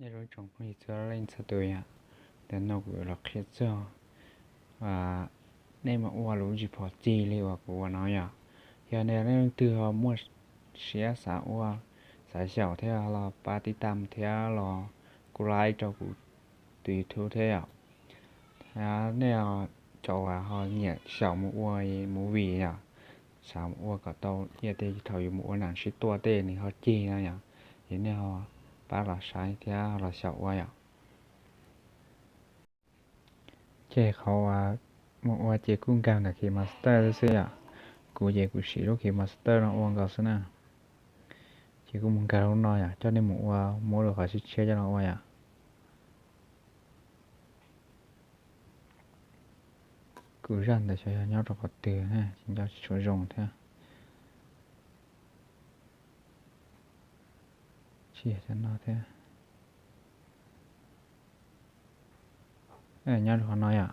Nyob zoo tsoom phooj ywg txhua leej txhua tus yom, ntawm no kuv los qhia txog nej mus ua lub G Pop cig li uas kuv ua no yom. Yog nej leej twg ho muaj siab xav ua, xav xyaum thiab los pab tib tam thiab los kuj like rau kuv tus YouTube thiab yom. Nej cov uas ho nyiam xyaum mus ua movie yom, xav mus ua kom tau ib yam tej thaum yus mus ua nam sib tua tej nws ho cig no yom, ces nej ho pab los saib thiab los xyaum ua yom. Ces qhov uas mus ua ces kuj nkag ntawm KineMaster xwb yom. Kuv ces kuv siv lub KineMaster no ua nkaus xwb na. Ces kuv mus nkag lub no yom, coj nej mus ua, muab lub qhov tshiab tshiab coj los ua yom. Kuv zaj ntawd xyov yog nyob rau qhov twg na, tsis nco tsis tshua zoo thiab. Tsis yog cov no thiab. Nyob rau qhov no yom.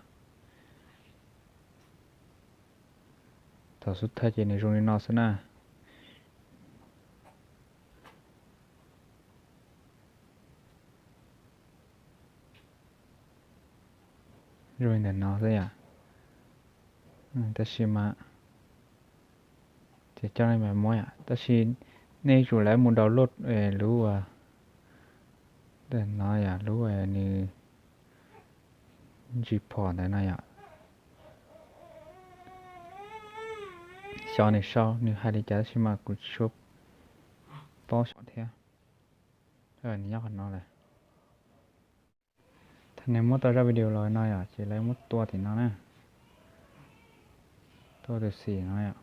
Thaum xub thawj ces nws zoo li no xwb na. Zoo li ntawm no xwb yom. Tab sis mas, ces coj nej mus muab yom, tab sis nej yuav tsum lawv mus download lub, ntawm no yom, lub nws G Pop ntawd no yom. Xyov nws sau nws hais li cas tab sis mas kuv tsis tshua paub xyov thiab. Nws nyob qhov no lawm. Thaum nws muab tau zaj video los no yom, ces lawv muab tua tim no na. Tua tus xim no yom.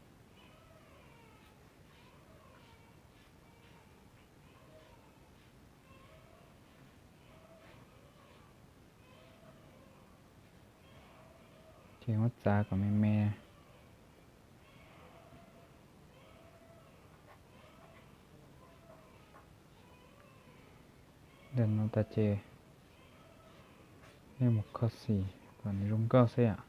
Ces muab txav kom me me. Ntawm no tas ces nej mus kho xim kom nws zoo nkauj xwb yom.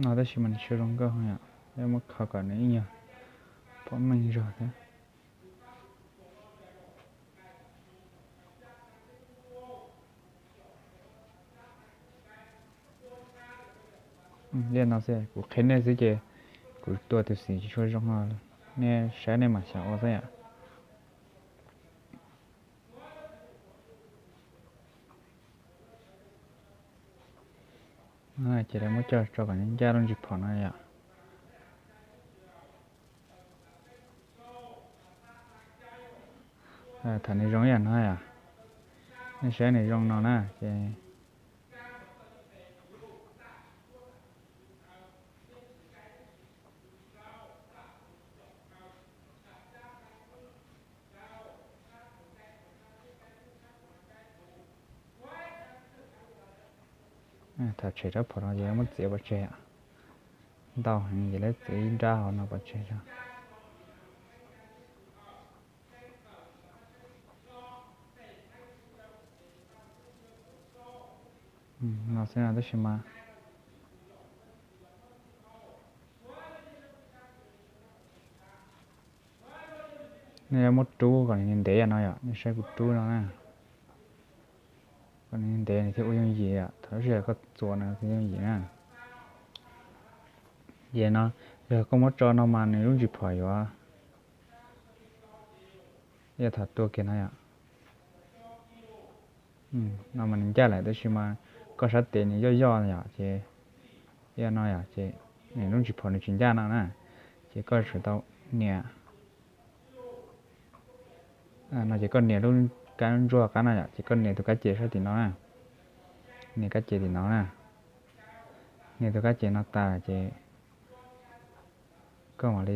No tab sis mas nws tsis zoo nkauj yom, muab kho kom nws ib nyuag pom meej zog thiab. Li no xwb, kuv qhia nej xwb ces kuv tua tus xim tsis tshua zoo, nej saib nej mam xyaum ua xwb yom. Ces lawv muab coj tso kom ncaj lub G Pop no yom. Thaum nws zoo ib yam no yom, nej saib nws zoo no na ces thaum tshem rab phom no ces muab txiav pov tseg, ntau heev ces lawv txiav ib nrab hauv no pov tseg tso. No xwb no tab sis mas nej yuav muab rub kom nws ntev no yom, nej saib kuv rub no na. Kom nws ntev nws thiaj ua yooj yim yom, thaum lub sij hawm koj txuas no thiaj yooj yim na. Ces no, yog koj muab tso no mas nws lub G Pop yuav, yog thaum tua kiag no yom. No mas nws ncaj lawm tab sis mas koj sab tes nws yoj yoj yom, ces yog no yom, ces nws lub G Pop nws tsis ncaj no na, ces koj tsum tau nias. No ces koj nias lub kab ntsuab qab no yom, ces koj nias tus kab ces sab tim no na, nias kab ces tim no na, nias tus kab ces no tas ces koj mam li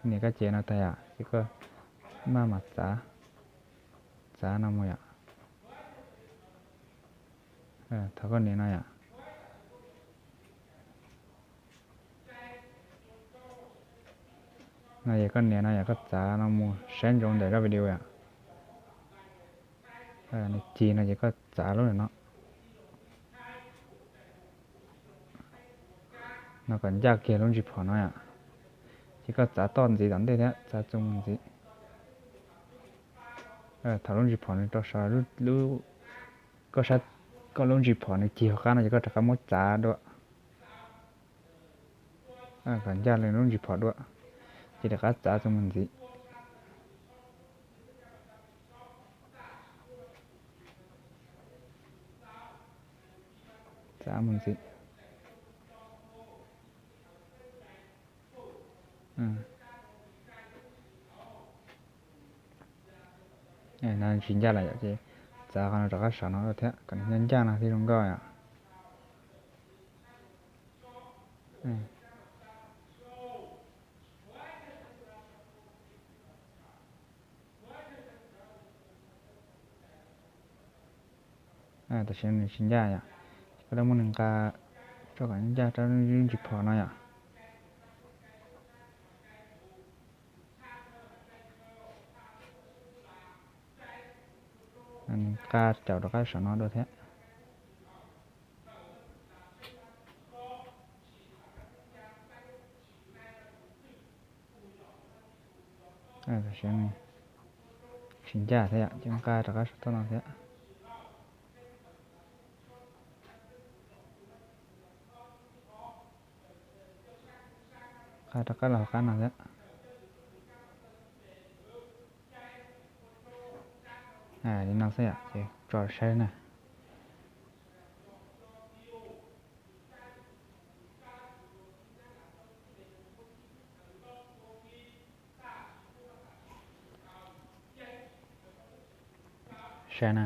nias kab ces no tag yom, ces koj maj mam txav, txav no mus yom. Thaum koj nias no yom, No yog koj nias no yog koj txav no mus saib ntsoov ntawm zaj video yom. Nws cig no ces koj txav lub no. No kom ncaj kiag lub ntsis phom no yom. Ces koj txav toj ntxiv tom ntej thiab txav txuas mus ntxiv. Thaum lub ntsis phom nws rau saud, koj saib koj lub ntsis phom nws cig hauv qab no ces koj rov qab muab txav dua. Kom ncaj li lub ntsis phom dua, ces rov qab txav txuas mus ntxiv. Txav mus ntxiv. No tsis ncaj lawm yom, ces txav qhov no rov qab saum no dua thiab kom nws ncaj ncaj no thiaj zoo nkauj yom. Tam sim no nws tsis ncaj yom, ces koj muab nws nqa rau kom ncaj rau lub ntsis phom no yom. Nqa caum rov qab saum no dua thiab. Tam sim no tsis ncaj thiab yom, ces nqa rov qab saum toj no thiab. Nqa rov qab los hauv qab no thiab. Li no xwb yom, ces tso saib na. Saib na.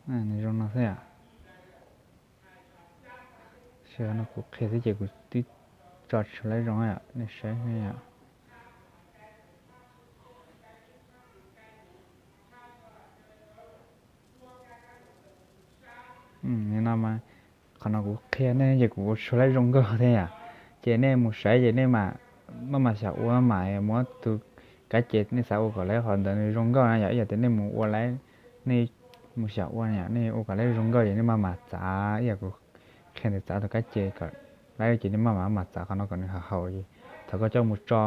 Nws zoo no xwb yom. Sij hawm no kuv qhia xwb ces kuv twb tso tsis tshua laib zoo yom, nej saib yom. Li no mas, qhov no kuv qhia nej ces kuv ua tsis tshua laib zoo nkauj thiab yom. Ces nej mus saib ces nej mam, maj mam xyaum ua, maj mam muab tus kab ce nej xav ua kom laib qhov ntawd nws zoo nkauj na yom. Ib yam tias nej mus ua laib, nej mus xyaum ua yom, nej ua kom laib zoo nkauj ces nej maj mam txav ib yam kuv qhia ntawd, txav tus kab ce kom laib ces nej maj mam, maj mam txav qhov no kom nws haum haum ces thaum koj coj mus tso,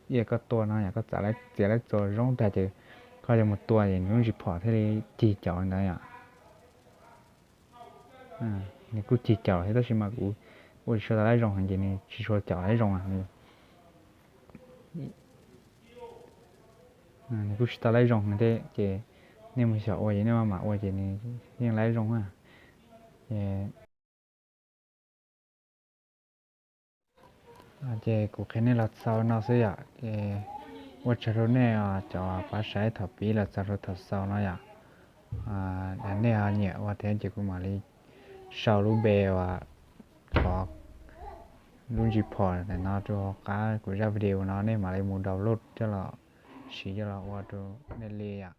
ib yam koj tua no yom, koj txav laib txiav laib txuas zoo tag ces koj yuav mus tua ces nws lub ntsis phom thiaj li cig caum li ntawd yom. Nws kuj cig caum thiab tab sis mas kuv ua tsis tau laib zoo heev ces nws tsis tshua caum laib zoo. Nws kuj tsis tau laib zoo heev thiab ces nej mus xyaum ua ces nej maj mam ua ces nws yeej laib zoo na. Ces kuv qhia nej los xaus no xwb yom. Ces ua tsaug rau nej cov pab saib thaum pib los txog rau thaum xaus no yom. Nej ho nyiam ua thiab ces kuv mam li sau lub npe uas qhov lub ntsis phom ntawm no rau hauv qab kuv zaj video no, nej mam li mus download coj los siv coj los ua rau nej li yom.